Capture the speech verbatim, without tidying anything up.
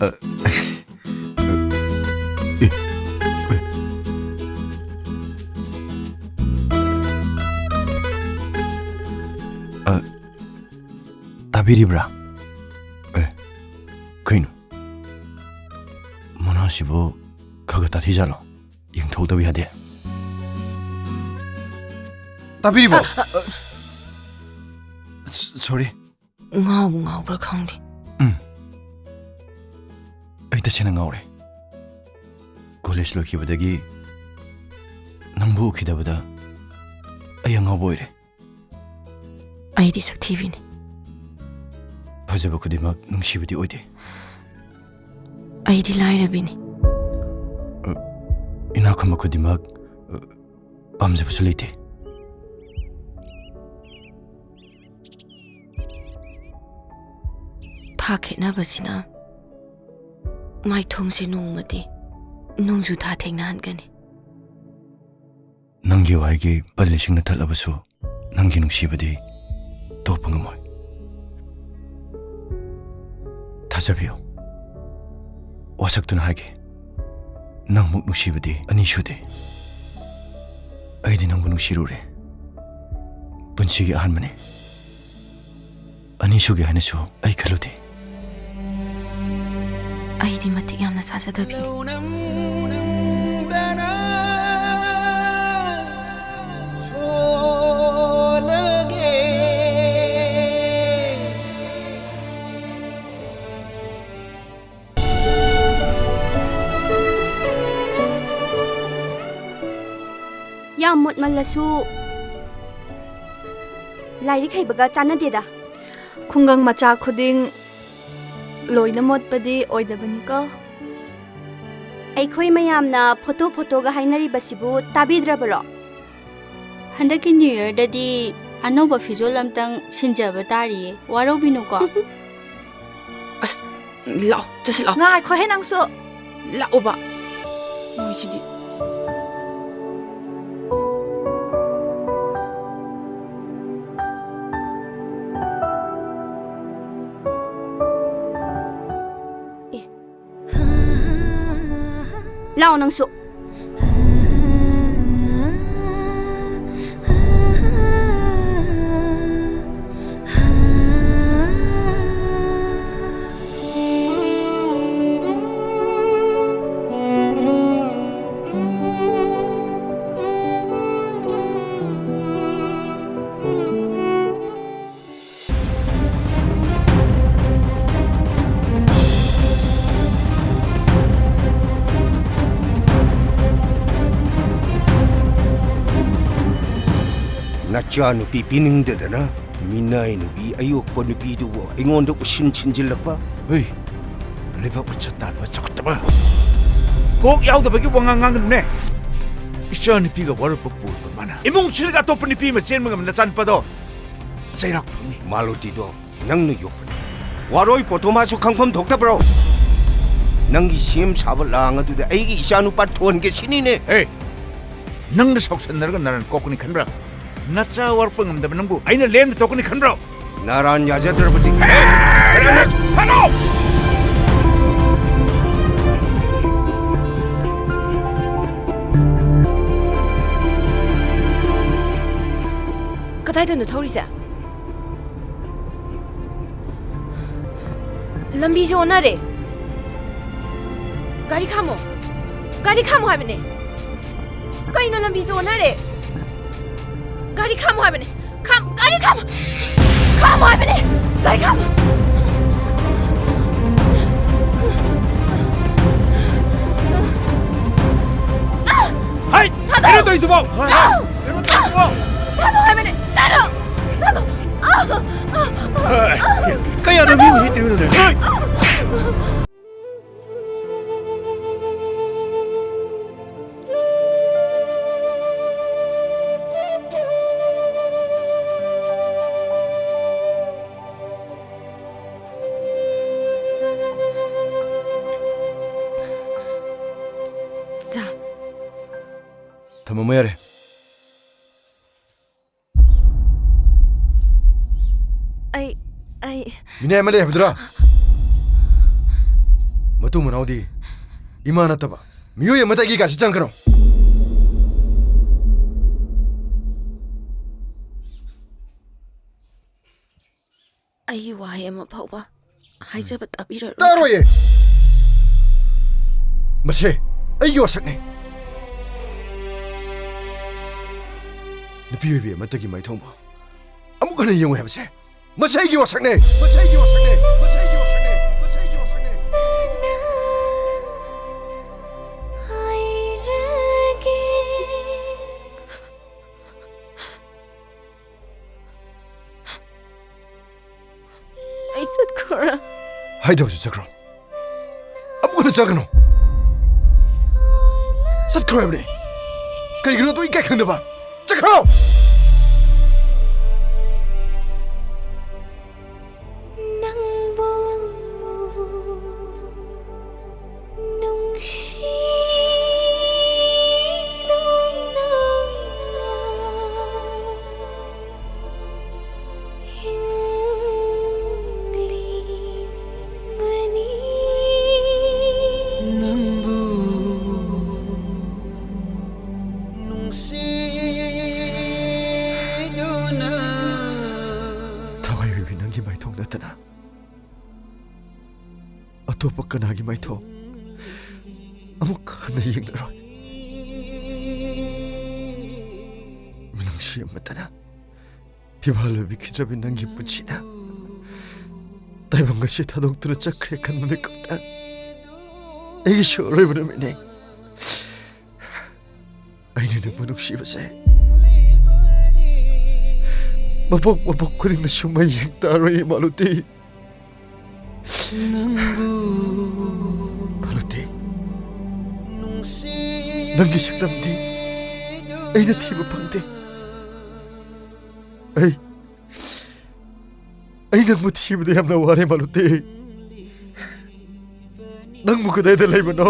ꯑ, ꯑ, ꯑꯦ, ꯑꯦ. ꯑ, ꯇꯥꯕꯤꯔꯤꯕ꯭ꯔꯥ? ꯑꯦ, ꯀꯩꯅꯣ? ꯃꯅꯥꯁꯤꯕꯨ ꯈꯔ ꯈꯔ ꯇꯥꯊꯤꯖꯥꯠꯂꯣ? ꯌꯦꯡꯊꯣꯛꯇꯕ ꯌꯥꯗꯦ꯫ ꯇꯥꯕꯤꯔꯤꯕꯣ? ꯑ, ꯑ, ꯑ, ꯁ-, sorry꯫ ꯉꯥꯎꯕꯨ ꯉꯥꯎꯕ꯭ꯔꯥ ꯈꯪꯗꯦ꯫ ꯎꯝ꯫ ꯑꯩ ꯇꯁꯦꯡꯅ ꯉꯥꯎꯔꯦ꯫ ꯀꯣꯂꯦꯖ ꯂꯣꯏꯈꯤꯕꯗꯒꯤ ꯅꯪꯕꯨ ꯎꯈꯤꯗꯕꯗ ꯑꯩ ꯑꯉꯥꯎꯕ ꯑꯣꯏꯔꯦ꯫ ꯑꯩꯗꯤ ꯁꯛꯊꯤꯕꯤꯅꯤ꯫ ꯐꯖꯕ ꯈꯨꯗꯤꯡꯃꯛ ꯅꯨꯡꯁꯤꯕꯗꯤ ꯑꯣꯏꯗꯦ꯫ ꯑꯩꯗꯤ ꯂꯥꯏꯔꯕꯤꯅꯤ꯫ ꯑ, ꯏꯅꯥꯛ ꯈꯨꯟꯕ ꯈꯨꯗꯤꯡꯃꯛ, ꯑ, ꯄꯥꯝꯖꯕꯁꯨ ꯂꯩꯇꯦ꯫ ꯊꯥꯛ ꯈꯦꯠꯅꯕꯁꯤꯅ ꯃꯥꯏꯊꯣꯡꯁꯦ ꯅꯣꯡꯃꯗꯤ ꯅꯣꯡꯖꯨ ꯊꯥ ꯊꯦꯡꯅꯍꯟꯒꯅꯤ꯫ ꯅꯪꯒꯤ ꯋꯥꯍꯩꯒꯤ ꯄꯜꯂꯤꯁꯤꯡꯅ ꯊꯠꯂꯕꯁꯨ, ꯅꯪꯒꯤ ꯅꯨꯡꯁꯤꯕꯗꯤ ꯇꯣꯛꯄ ꯉꯝꯃꯣꯏ꯫ ꯊꯥꯖꯕꯤꯌꯨ, ꯋꯥꯁꯛꯇꯨꯅ ꯍꯥꯏꯒꯦ, ꯅꯪꯃꯨꯛ ꯅꯨꯡꯁꯤꯕꯗꯤ ꯑꯅꯤ ꯁꯨꯗꯦ꯫ ꯑꯩꯗꯤ ꯅꯪꯕꯨ ꯅꯨꯡꯁꯤꯔꯨꯔꯦ, ꯄꯨꯟꯁꯤꯒꯤ ꯑꯍꯥꯟꯕꯅꯤ꯫ ꯑꯅꯤꯁꯨꯒꯤ ꯍꯥꯏꯅꯁꯨ ꯑꯩ ꯈꯜꯂꯨꯗꯦ꯫ ꯑꯩꯗꯤ ꯃꯇꯤꯛ ꯌꯥꯝꯅ ꯆꯥꯖꯗꯕꯤꯅꯤ꯫ ꯌꯥꯝ ꯃꯣꯠꯃꯜꯂꯁꯨ ꯂꯥꯏꯔꯤꯛ ꯍꯩꯕꯒ ꯆꯥꯟꯅꯗꯦꯗ꯫ ꯈꯨꯡꯒꯪ ꯃꯆꯥ ꯈꯨꯗꯤꯡ ꯂꯣꯏꯅ ꯃꯣꯠꯄꯗꯤ ꯑꯣꯏꯗꯕꯅꯤꯀꯣ꯫ ꯑꯩꯈꯣꯏ ꯃꯌꯥꯝꯅ ꯐꯣꯇꯣ ꯐꯣꯇꯣꯒ ꯍꯥꯏꯅꯔꯤꯕꯁꯤꯕꯨ ꯇꯥꯕꯤꯗ꯭ꯔꯕꯔꯣ? ꯍꯟꯗꯛꯀꯤ New Yearꯗꯗꯤ ꯑꯅꯧꯕ ꯐꯤꯖꯣꯜ ꯑꯝꯇꯪ ꯁꯤꯟꯖꯕ ꯇꯥꯔꯤꯌꯦ, ꯋꯥꯔꯧꯕꯤꯅꯨꯀꯣ꯫ ꯑꯁ, ꯂꯥꯛꯑꯣ, ꯆꯠꯁꯤ ꯂꯥꯛꯑꯣ꯫ ꯉꯥꯏꯈꯣꯍꯦ ꯅꯪꯁꯨ꯫ ꯂꯥꯛꯑꯣꯕ꯫ ꯃꯣꯏꯁꯤꯗꯤ꯫ ꯑꯦ, ꯇꯥꯎ ꯅꯪꯁꯨ꯫ ꯅꯆꯥꯅꯨꯄꯤ ꯄꯤꯅꯤꯡꯗꯗꯅ ꯃꯤꯅꯥꯏ ꯅꯨꯄꯤ ꯑꯌꯣꯛꯄ ꯅꯨꯄꯤꯗꯨꯕꯨ ꯑꯩꯉꯣꯟꯗ ꯎꯁꯤꯟ ꯁꯤꯟꯖꯤꯜꯂꯛꯄ? ꯍꯨꯏ, ꯂꯩꯕꯥꯛ ꯃꯆꯥ ꯇꯥꯗꯕ, ꯆꯥꯎꯈꯠꯇꯕ꯫ ꯀꯣꯛ ꯌꯥꯎꯗꯕꯒꯤ ꯋꯥꯉꯥꯡ ꯉꯥꯡꯒꯅꯨꯅꯦ꯫ ꯏꯆꯥ ꯅꯨꯄꯤꯒ ꯋꯥꯔꯣꯏꯄꯣꯠ ꯄꯨꯔꯕ ꯃꯥꯅ ꯏꯃꯨꯡ ꯁꯤꯗꯒꯤ ꯑꯇꯣꯞꯄ ꯅꯨꯄꯤ ꯑꯃ ꯆꯦꯟꯕ ꯉꯝꯕ ꯅꯆꯥꯅꯨꯄꯥꯗꯣ ꯆꯩꯔꯥꯛ ꯐꯪꯅꯤ꯫ ꯃꯥꯂꯣꯇꯤꯗꯣ ꯅꯪꯅ ꯌꯣꯛꯄꯅꯤ꯫ ꯋꯥꯔꯣꯏ ꯄꯣꯠꯇꯣ ꯃꯥꯁꯨ ꯈꯪꯐꯝ ꯊꯣꯛꯇꯕ꯭ꯔꯣ? ꯅꯪꯒꯤ ꯁꯦꯝ ꯁꯥꯕ ꯂꯥꯡ ꯑꯗꯨꯗ ꯑꯩꯒꯤ ꯏꯆꯥꯅꯨꯄꯥ ꯊꯣꯟꯒꯦ ꯁꯤꯅꯤꯅꯦ꯫ ꯍꯦ, ꯅꯪꯒ ꯁꯥꯎꯁꯟꯅꯔꯒ ꯅꯔꯥꯟ ꯀꯣꯛꯀꯅꯤ ꯈꯟꯕ꯭ꯔꯥ? ꯅꯆꯥ ꯋꯥꯔꯛꯄ ꯉꯝꯗꯕ ꯅꯪꯕꯨ ꯑꯩꯅ ꯂꯦꯝꯅ ꯇꯣꯛꯀꯅꯤ ꯈꯟꯕ꯭ꯔꯣ? ꯅꯔꯥꯟ ꯌꯥꯖꯗ꯭ꯔꯕꯗꯤ꯫ ꯍꯦ! ꯍꯜꯂꯣ! ꯀꯗꯥꯏꯗꯅꯣ ꯊꯧꯔꯤꯁꯦ? ꯂꯝꯕꯤꯁꯦ ꯑꯣꯟꯅꯔꯦ꯫ ꯒꯥꯔꯤ ꯈꯥꯝꯃꯣ꯫ ꯒꯥꯔꯤ ꯈꯥꯝꯃꯣ ꯍꯥꯏꯕꯅꯦ꯫ ꯀꯩꯅꯣ ꯂꯝꯕꯤꯁꯦ ꯑꯣꯟꯅꯔꯦ? ꯒꯥꯔꯤ ꯈꯥꯝꯃꯣ ꯍꯥꯏꯕꯅꯦ꯫ ꯈꯥꯝ-, ꯒꯥꯔꯤ ꯈꯥꯝꯃꯣ꯫ ꯈꯥꯝꯃꯣ ꯍꯥꯏꯕꯅꯦ꯫ ꯒꯥꯔꯤ ꯈꯥꯝꯃꯣ꯫ ꯍꯥꯏ! ꯊꯥꯗꯧ! ꯀꯩꯅꯣ ꯇꯧꯔꯤꯗꯨꯕꯣ? ꯊꯥꯗꯧ! ꯀꯩꯅꯣ ꯇꯧꯔꯤꯗꯨꯕꯣ? ꯊꯥꯗꯧ ꯍꯥꯏꯕꯅꯦ! ꯊꯥꯗꯧ! ꯊꯥꯗꯧ! ꯀꯌꯥꯗ ꯃꯤ ꯍꯧꯖꯤꯛ ꯇꯤꯔꯨꯅꯨꯗ? ꯆꯥ꯫ ꯊꯝꯃꯝꯃꯣ ꯌꯥꯔꯦ꯫ ꯑꯩ, ꯑꯩ ꯃꯤꯅꯥꯏ ꯑꯃ ꯂꯩ ꯍꯥꯏꯕꯗꯨꯔꯥ? ꯃꯇꯨ ꯃꯅꯥꯎꯗꯤ ꯏꯃꯥ ꯅꯠꯇꯕ? ꯃꯤꯑꯣꯏ ꯑꯃꯠꯇ ꯑꯩꯒꯤ ꯀꯥꯁꯤ ꯆꯪꯒꯅꯨ꯫ ꯑꯩꯒꯤ ꯋꯥꯍꯩ ꯑꯃ ꯐꯥꯎꯕ ꯍꯥꯏꯖꯕ ꯇꯥꯕꯤꯔꯔꯣꯏ꯫ ꯇꯥꯔꯣꯏꯌꯦ꯫ ꯃꯁꯦ ꯑꯩꯒꯤ ꯋꯥꯁꯛꯅꯦ꯫ ꯅꯨꯄꯤ ꯑꯣꯏꯕꯤ ꯑꯃꯠꯇꯒꯤ ꯃꯥꯏꯊꯣꯡꯕꯨ ꯑꯃꯨꯛ ꯍꯟꯅ ꯌꯦꯡꯉꯨ ꯍꯥꯏꯕꯁꯦ ꯃꯁꯦ ꯑꯩꯒꯤ ꯋꯥꯁꯛꯅꯦ꯫ ꯃꯁꯦ ꯑꯩꯒꯤ ꯋꯥꯁꯛꯅꯦ꯫ ꯃꯁꯦ ꯑꯩꯒꯤ ꯋꯥꯁꯛꯅꯦ꯫ ꯃꯁꯦ ꯑꯩꯒꯤ ꯋꯥꯁꯛꯅꯦ꯫ ꯑꯩ ꯆꯠꯈ꯭ꯔꯣꯔꯥ? ꯍꯥꯏꯗꯕꯁꯨ ꯆꯠꯈ꯭ꯔꯣ꯫ ꯑꯃꯨꯛ ꯍꯟꯅ ꯆꯪꯒꯅꯨ꯫ ꯆꯠꯈ꯭ꯔꯣ ꯍꯥꯏꯕꯅꯦ꯫ ꯀꯔꯤꯒꯤꯅꯣ ꯑꯗꯨ ꯏꯀꯥꯏ ꯈꯪꯗꯕ? ꯆꯠꯈ꯭ꯔꯣ! ꯅꯪꯕꯨ ꯅꯨꯡꯁꯤꯗꯨꯅ ꯍꯤꯡꯂꯤꯕꯅꯤ꯫ ꯅꯪꯕꯨ ꯅꯨꯡꯁꯤꯗꯨꯅ ꯊꯋꯥꯏ ꯑꯣꯏꯕꯤ ꯅꯪꯒꯤ ꯃꯥꯏꯊꯣꯡ ꯅꯠꯇꯅ ꯑꯇꯣꯞꯄ ꯀꯅꯥꯒꯤ ꯃꯥꯏꯊꯣꯡ ꯑꯃꯨꯛ ꯍꯟꯅ ꯌꯦꯡꯂꯔꯣꯏ꯫ ꯃꯤꯅꯨꯡꯁꯤ ꯑꯃꯠꯇꯅ ꯐꯤꯚꯥꯜ ꯑꯣꯏꯕꯤꯈꯤꯗ꯭ꯔꯕꯤ ꯅꯪꯒꯤ ꯄꯨꯟꯁꯤꯅ ꯇꯥꯏꯕꯪ ꯑꯁꯤ ꯊꯥꯗꯣꯛꯇꯨꯅ ꯆꯠꯈ꯭ꯔꯦ ꯈꯟꯕ ꯃꯤꯀꯨꯞꯇ ꯑꯩꯒꯤꯁꯨ ꯑꯔꯣꯏꯕ ꯅꯨꯃꯤꯠꯅꯤ꯫ ꯑꯩꯅ ꯅꯪꯕꯨ ꯅꯨꯡꯁꯤꯕꯁꯦ ꯃꯄꯣꯛ ꯃꯄꯣꯛ ꯈꯨꯗꯤꯡꯗꯁꯨ ꯃꯩ ꯌꯦꯡ ꯇꯥꯔꯣꯏ, ꯃꯥꯂꯨꯇꯤ꯫ ꯅꯪꯕꯨ ꯃꯥꯂꯨꯇꯤ, ꯅꯪꯒꯤ ꯁꯛꯇꯝꯗꯤ ꯑꯩꯅ ꯊꯤꯕ ꯐꯪꯗꯦ꯫ ꯑꯩ ꯑꯩ ꯅꯪꯕꯨ ꯊꯤꯕꯗ ꯌꯥꯝꯅ ꯋꯥꯔꯦ, ꯃꯥꯂꯨꯇꯤ꯫ ꯅꯪꯕꯨ ꯀꯗꯥꯏꯗ ꯂꯩꯕꯅꯣ?